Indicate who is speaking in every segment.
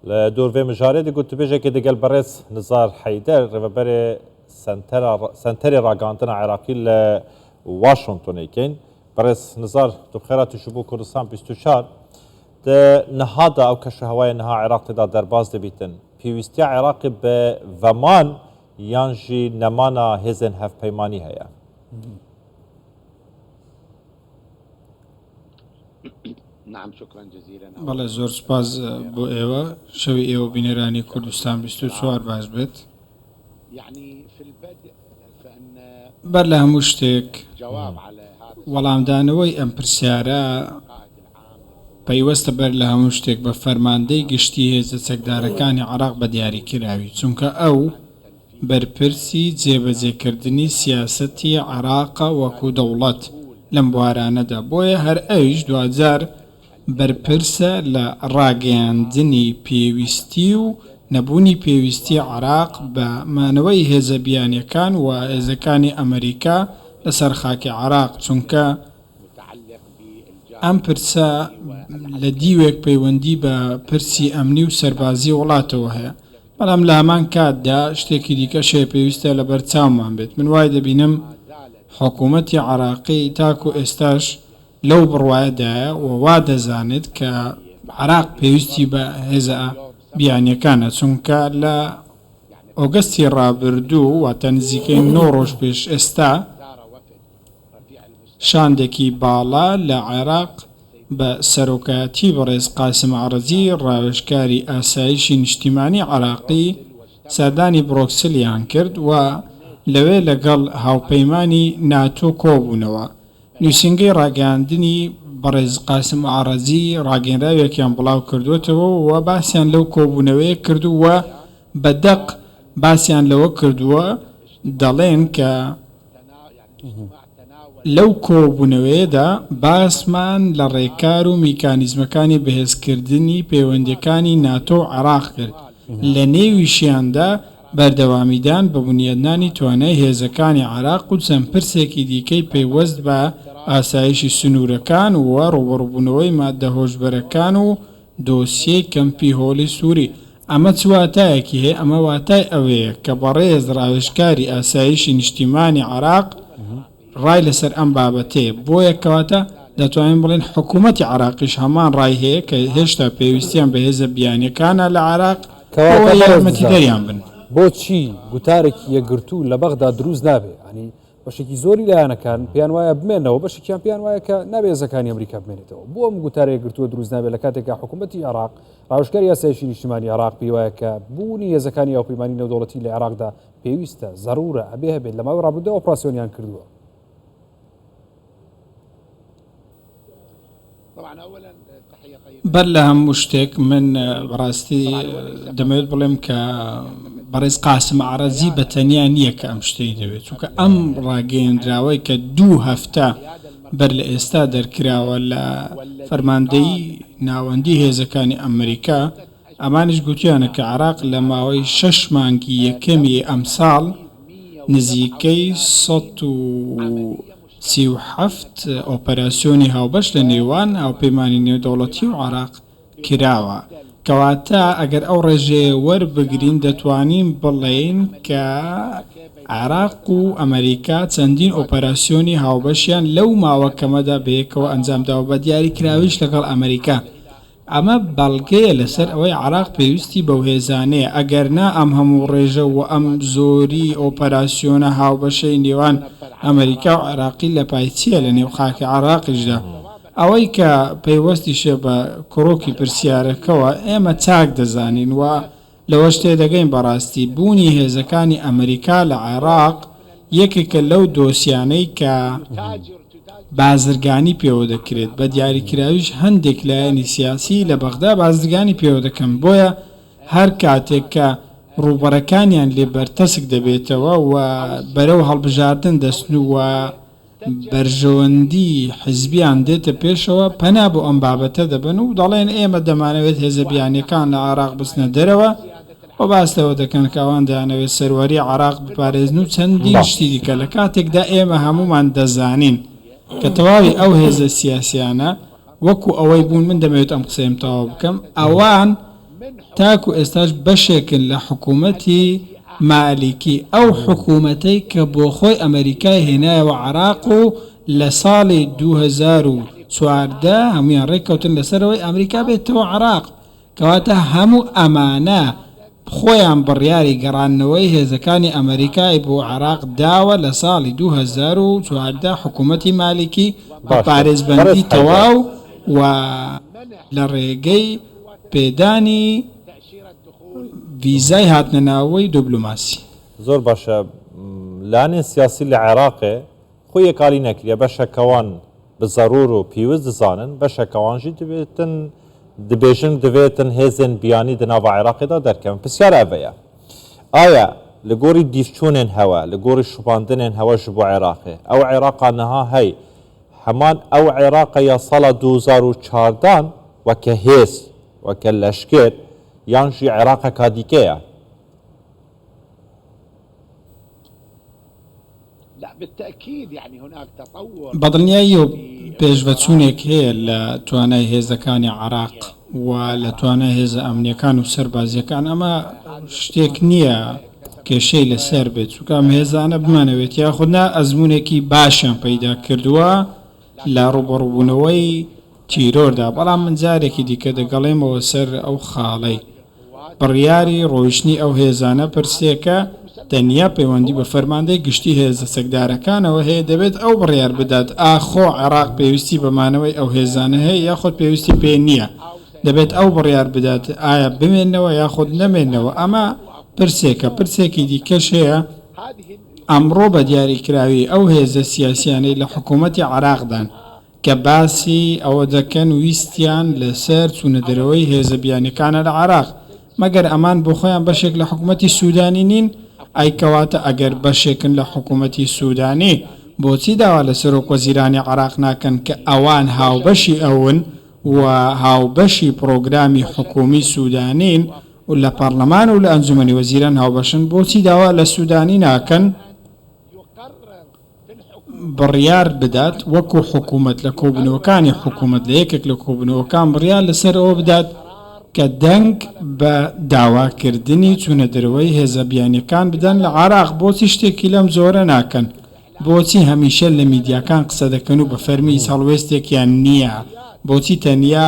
Speaker 1: لە دۆر ڤێ مژارێ دە گوتبێژێکێ دگەل بەڕێز نزار حەیدەر ڕێڤەبەرێ سەنتەرا سەنتەرێ ڕاگەهاندنا عێراقی لە واشنتۆنێ کەین. بەڕێز نزار تو بخێر هاتی ژ بۆ کوردستان 24. دە نهادا ئەو کەشوهەوایە نها عێراق تێدا دەرباز دبیتن پێویستیا عێراقێ بە ڤەمان یان ژی نەمانا هێزێن هەڤپەیمانی هەیە؟
Speaker 2: بەڵێ زۆر سوپاس بۆ ئێوە، شەوی ئێوە بینەرانی کوردستان 24 باش بێت. بەر لە هەموو شتێک وەڵامدانەوەی ئەم پرسیارە پەیوەستە بەر لە هەموو شتێک بە فەرماندەی گشتی هێزە چەکدارەکانی عێراق بە دیاریکراوی، چونکە ئەو بەرپرسی جێبەجێکردنی سیاسەتی عێراقە وەکو دەوڵەت لەم بوارانەدا، بۆیە هەر ئەویش دواجار بەرپرسە لە ڕاگەیاندنی پێویستی و نەبوونی پێویستی عێراق بە مانەوەی هێزە بیانیەکان و هێزەکانی ئەمەریکا لەسەر خاکی عێراق، چونکە ئەم پرسە لە دیوێک پەیوەندی بە پرسی ئەمنی و سەربازی وڵاتەوە هەیە، بەڵام لە هەمان کاتدا شتێکی دیکەش هەیە پێویستە لەبەر چاومان بێت، من وای دەبینم حکوومەتی عێراقی تاکو ئێستاش لەو بڕوایەدایە و وا دەزانێت کە عێراق پێویستی بە هێزە بیانییەکانە، چونکە لە ئۆگەستی ڕابردوو واتە نزیکەی نۆ ڕۆژ پێش ئێستا، شاندێکی باڵا لە عێراق بە سەرۆکایەتی بەڕێز قاسم عەرەجی ڕاوێژکاری ئاسایشی نیشتیمانی عێراقی سەردانی بڕۆکسلیان کرد و لەوێ لەگەڵ هاوپەیمانی ناتۆ کۆبوونەوە. نووسینگەی ڕاگەیاندنی بەڕێز قاسم ئەعرەجی ڕاگەیەنراوێکیان بڵاوکردووەتەوە و باسیان لەو کۆبوونەوەیە کردووە و بە دەق باسیان لەوە کردووە دەڵێن کە لەو کۆبوونەوەیەدا باسمان لە ڕێکار و میکانیزمەکانی بەهێزکردنی پەیوەندییەکانی ناتۆ و عێراق کرد، لە نێویشیاندا بەردەوامیدان بە بونیادنانی توانای هێزەکانی عێراق و چەند پرسێکی دیکەی پەیوەست بە ئاسایشی سنوورەکان و ڕووبەڕووبوونەوەی ماددە هۆشبەرەکان و دۆسیەی کەمپی هۆلی سووری. ئەمە چ واتایەکی هەیە؟ ئەمە واتای ئەوەیە کە بەڕێز ڕاوێژکاری ئاسایشی نیشتیمانی عێراق ڕای لەسەر ئەم بابەتەیە، بۆیە کەواتە دەتوانین بڵێین حکوومەتی عێراقیش هەمان ڕای هەیە کە هێشتا پێویستیان بە هێزە بیانییەکانە لە عێراق بۆ
Speaker 3: کەواتە
Speaker 2: ئەوەی
Speaker 3: بەڕێز نزار
Speaker 2: یارمەتیدەریان بن.
Speaker 3: بۆچی گوتارێکی یەکگرتوو لە بەغدا دروست نابێ؟ یانی بەشێکی زۆری لایەنەکان پێیان وایە بمێنەوە، بەشێکیان پێیان وایە کە نابێ هێزەکانی ئەمریکا بمێنێتەوە. بۆ ئەم گوتارە یەکگرتووە دروست نابێت لە کاتێکا حکوومەتی عێراق، ڕاوێژکاری ئاسایشی نیشتیمانی عێراق پێی وایە کە بوونی هێزەکانی هاوپەیمانی نێودەوڵەتی لە عێراقدا پێویستە، زەروورە، ئەبێ هەبێت، لە ماوەی ڕابردوودا ئۆپراسیۆنیان کردووە.
Speaker 2: بەر لە هەموو شتێک من بەڕاستی دەمەوێت بڵێم کە بەڕێز قاسم عەرەجی بە تەنیا نییە کە ئەم شتەی دەوێت چونکە ئەم ڕاگەیەندراوەی کە دوو هەفتە بەر لە ئێستا دەرکراوە لە فەرماندەیی ناوەندی هێزەکانی ئەمریکا ئەمانیش گوتویانە کە عێراق لە ماوەی شەش مانگی یەکەمی ئەمساڵ نزیکەی 137 ئۆپەراسیۆنی هاوبەش لە نێوان هاوپەیمانی نێودەوڵەتی و عێراق کراوە. کەواتە ئەگەر ئەو ڕێژەیە وەربگرین دەتوانین بڵێین کە عێراق و ئەمەریکا چەندین ئۆپەراسیۆنی هاوبەشیان لەو ماوە کەمەدا بەیەکەوە ئەنجامداوە بە دیاریکراویش لەگەڵ ئەمەریکا. ئەمە بەڵگەیە لەسەر ئەوەی عێراق پێویستی بەو هێزانەیە، ئەگەرنا ئەم هەموو ڕێژە و ئەم زۆری ئۆپەراسیۆنە هاوبەشەی نێوان ئەمەریکا و عێراقی لە پای چییە لە نێو خاکی عێراقیشدا؟ ئەوەی کە پەیوەستیشە بە کڕۆکی پرسیارەکەوە، ئێمە چاک دەزانین و لەوەش تێدەگەین بەڕاستی بوونی هێزەکانی ئەمریکا لە عێراق یەکێکە لەو دۆسیانەی کە بازرگانی پێوە دەکرێت، بە دیاریکراویش هەندێک لایەنی سیاسی لە بەغدا بازرگانی پێوە دەکەن، بۆیە هەر کاتێک کە ڕووبەرەکانیان لێ بەرتەسک دەبێتەوە و بەرەو هەڵبژاردن دەچن و بەرژەوەندی حیزبیان دێتە پێشەوە پەنا بۆ ئەم بابەتە دەبەن و دەڵێن ئێمە دەمانەوێت هێزە بیانیەکان لە عێراق بچنە دەرەوە و باس لەوە دەکەن کە ئەوان دەیانەوێت سەروەری عێراق بپارێزن و چەندین شتی دیکە لە کاتێکدا ئێمە هەموومان دەزانین کە تەواوی ئەو هێزە سیاسیانە وەکو ئەوەی بوون من دەمەوێت ئەم قسەیەم تەواو بکەم ئەوان. تاکو ئێستاش بەشێکن لە حکوومەتی مالیکی، ئەو حکوومەتەی کە بۆخۆی ئەمەریکای هێنایەوە عێراق و لە ساڵی 2014 هەموویان ڕێککەوتن لەسەر ئەوەی ئەمریکا بێتەوە عێراق. کەواتە هەموو ئەمانە خۆیان بڕیاری گەڕاندنەوەی هێزەکانی ئەمەریکای بۆ عێراق داوە لە ساڵی 2014 حکوومەتی مالیکی بە
Speaker 1: باشە بەڕێز
Speaker 2: پارێزبەندی
Speaker 1: حەیدەر.
Speaker 2: تەواو و لە ڕێگەی پێدانی ڤیزای هاتنەناوەی دبلۆماسی.
Speaker 1: زۆر باشە لانێن سیاسی لە عێراقێ خۆ یەکالی نەکریە بەشەکەوان بە زەرور و پیوست دزانن بەشەکەوان ژی دبێتن دبێژن دڤێتن هێزێن بیانی دناڤا عێراقێدا دەرکەون پرسیار ئەڤەیە ئایا لە گۆری دیفچوونێن هەوە لە گۆری شوباندنێن هەوە ژ بۆ عێراقێ ئەو عێراقا نها هەی هەمان ئەو عێراقە یا ساڵا 2014 وەکە هێز وەکە لەشکر یان ژی عێراقەکا دیکەیە؟
Speaker 2: بەدڵنیاییەوە پێشڤەچوونێک هەیە لە توانای هێزەکانی عێراق و لە توانای هێزە ئەمنییەکان و سەربازییەکان، ئەمە شتێک نییە کێشەی لەسەر بێت، چونکە ئەم هێزانە بمانەوێت یاخود نا ئەزموونێکی باشیان پەیدا کردووە لە ڕووبەڕووبوونەوەی تیرۆردا، بەڵام من جارێکی دیکە دەگەڵێمەوە سەر ئەو خاڵەی بڕیاری ڕۆیشتنی ئەو هێزانە پرسێکە تەنیا پەیوەندی بە فەرماندەی گشتی هێزە چەکدارەکانەوە هەیە، دەبێت ئەو بڕیار بدات ئاخۆ عێراق پێویستی بە مانەوەی ئەو هێزانە هەیە یاخود پێویستی پێ نییە، دەبێت ئەو بڕیار بدات ئایا بمێننەوە یاخود نەمێننەوە، ئەمە پرسێکە، پرسێکی دیکەش هەیە ئەمڕۆ بە دیاریکراوی ئەو هێزە سیاسیانەی لە حکوومەتی عێراقدان کە باسی ئەوە دەکەن ویستیان لەسەر چوونەدەرەوەی هێزە بیانیەکانە لە عێراق، مەگەر ئەمان بۆخۆیان بەشێک لە حکومەتی سودانی نین؟ ئەی کەواتە ئەگەر بەشێکن لە حکومەتی سودانی بۆچی داوا لە سەرۆک وەزیرانی عێراق ناکەن کە ئەوان هاوبەشی ئەون و هاوبەشی پڕۆگرامی حکومی سودانین و لە پەڕلەمان و لە ئەنجومەنی وەزیران هاوبەشن بۆچی داوا لە سودانی ناکەن بڕیار بدات وەکو حکومەت لە کۆبوونەوەکانی حکومەت لە یەکێک لە کۆبوونەوەکان بڕیار لەسەر ئەوە بدات کە دەنگ بە داواکردنی چوونە دەرەوەی هێزە بیانیەکان بدەن لە عێراق بۆچی شتێکی لەم جۆرە ناکەن بۆچی هەمیشە لە میدیاکان قسە دەکەن و بە فەرمی هیچ هەڵوێستێکیان نییە بۆچی تەنیا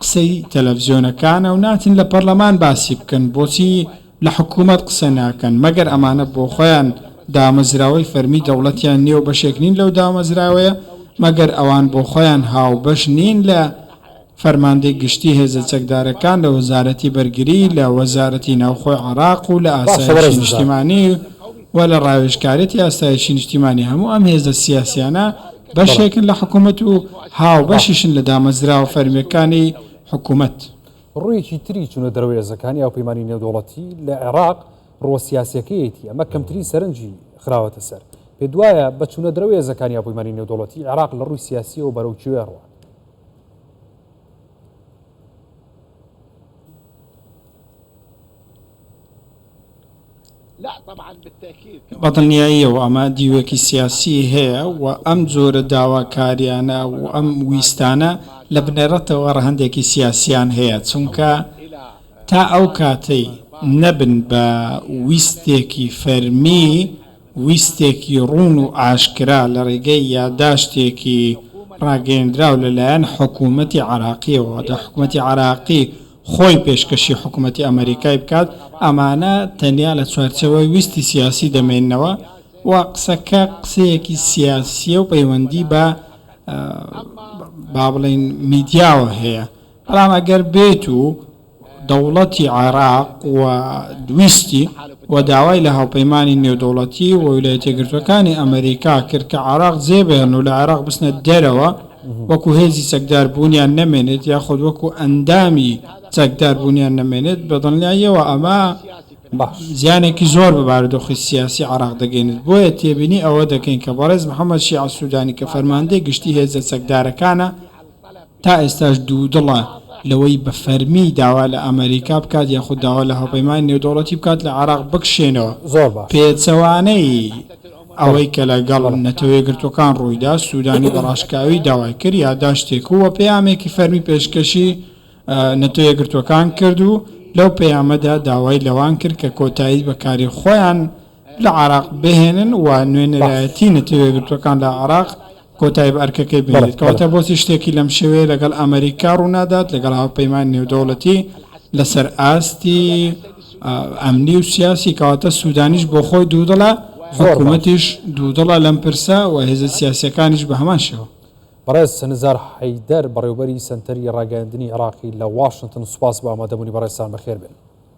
Speaker 2: قسەی تەلەفزیۆنەکانە و ناچن لە پەرلەمان باسی بکەن بۆچی لە حکوومەت قسە ناکەن، مەگەر ئەمانە بۆخۆیان دامەزراوەی فەرمی دەوڵەتیان نییە و بەشێک نین لەو دامەزراوەیە؟ مەگەر ئەوان بۆخۆیان هاوبەش نین لە فەرماندەی گشتی هێزە چەکدارەکان، لە وەزارەتی بەرگری، لە وەزارەتی ناوخۆی عێراق و لە
Speaker 3: باشە
Speaker 2: ئاسایشی
Speaker 3: بەڕێز نزار.
Speaker 2: نیشتیمانی و لە ڕاوێژکارێتی ئاسایشی نیشتیمانی؟ هەموو ئەم هێزە سیاسیانە
Speaker 3: بەڵێ.
Speaker 2: بەشێکن لە حکوومەت و
Speaker 3: باش.
Speaker 2: هاوبەشیشن لە دامەزراوە فەرمییەکانی حکوومەت.
Speaker 3: ڕوویەکی تری چوونە دەرەوەی هێزەکانی هاوپەیمانی نێودەوڵەتی لە عێراق ڕووە سیاسییەکەیەتی، ئەمە کەمترین سەرنجی خراوەتە سەر. پێت وایە بە چوونە دەرەوەی هێزەکانی هاوپەیمانی نێودەوڵەتی، عێراق لە ڕووی سیاسییەوە بەرەو کوێ ئەڕوات؟
Speaker 2: بەدڵنیاییەوە ئەمە دیوێکی سیاسی هەیە و ئەم جۆرە داواکاریانە و ئەم ویستانە لە بنەڕەتەوە ڕەهەندێکی سیاسیان هەیە، چونکە تا ئەو کاتەی نەبن بە ویستێکی فەرمی، ویستێکی ڕوون و ئاشکرا لە ڕێگەی یاداشتێکی ڕاگەیەندراو لەلایەن حکوومەتی عێراقییەوە، حکوومەتی عێراقی خۆی پێشکەشی حکومەتی ئەمەریکای بکات، ئەمانە تەنیا لە چوارچێوەی ویستی سیاسی دەمێننەوە و قسەکە قسەیەکی سیاسییە و پەیوەندی بە با بڵێین میدیاوە هەیە، بەڵام ئەگەر بێت و دەوڵەتی عێراق و ویستی و داوای لە هاوپەیمانی نێودەوڵەتی و ویلایەتە یەکگرتووەکانی ئەمەریکا کرد کە عێراق جێبهێڵن و لە عێراق بچنە دەرەوە، وەکو هێزی چەکدار بوونیان نەمێنێت یاخود وەکو ئەندامی چەکدار بوونیان نەمێنێت، بەدڵنیاییەوە ئەمە زیانێکی زۆر بە بارودۆخی سیاسی عێراق دەگەینێت، بۆیە تێبینی ئەوە دەکەین کە بەڕێز محەمەد شیعە سودانی کە فەرماندەی گشتی هێزە چەکدارەکانە، تا ئێستاش دوودڵە لەوەی بە فەرمی داوا لە ئەمەریکا بکات یاخود داوا لە هاوپەیمانی نێودەوڵەتی بکات لە عێراق بکشێنەوە،
Speaker 3: زۆر باش.
Speaker 2: پێچەوانەی
Speaker 3: بەڵێ
Speaker 2: ئەوەی کە لەگەڵ
Speaker 3: بەڵێ.
Speaker 2: نەتەوە یەکگرتووەکان ڕوویدا، سودانی بە ڕاشکاوی داوای کرد یاداشتێک و پەیامێکی فەرمی پێشکەشی نەتەوە یەکگرتووەکان کرد و لەو پەیامەدا داوای لەوان کرد کە کۆتایی بە کاری خۆیان لە عێراق بهێنن و نوێنەرایەتی نەتەوە یەکگرتووەکان لە عێراق کۆتایی بە ئەرکەکەی بهێنێت. کەواتە بۆچی شتێکی لەم شێوەیە لەگەڵ ئەمەریکا ڕوونادات، لەگەڵ هاوپەیمانی نێودەوڵەتی لەسەر ئاستی ئەمنی و سیاسی؟ کەواتە سودانیش بۆ خۆی دوودڵە، حکومەتیش دوودڵە لەم پرسە و هێزە سیاسییەکانیش بە هەمان شێوە.
Speaker 3: بەڕێز نزار حەیدەر، بەڕێوەبەری سەنتەری ڕاگەیاندنی عێراقی لە واشنتن، سوپاس بۆ ئامادەبوونی بەڕێزتان، بەخێربێن.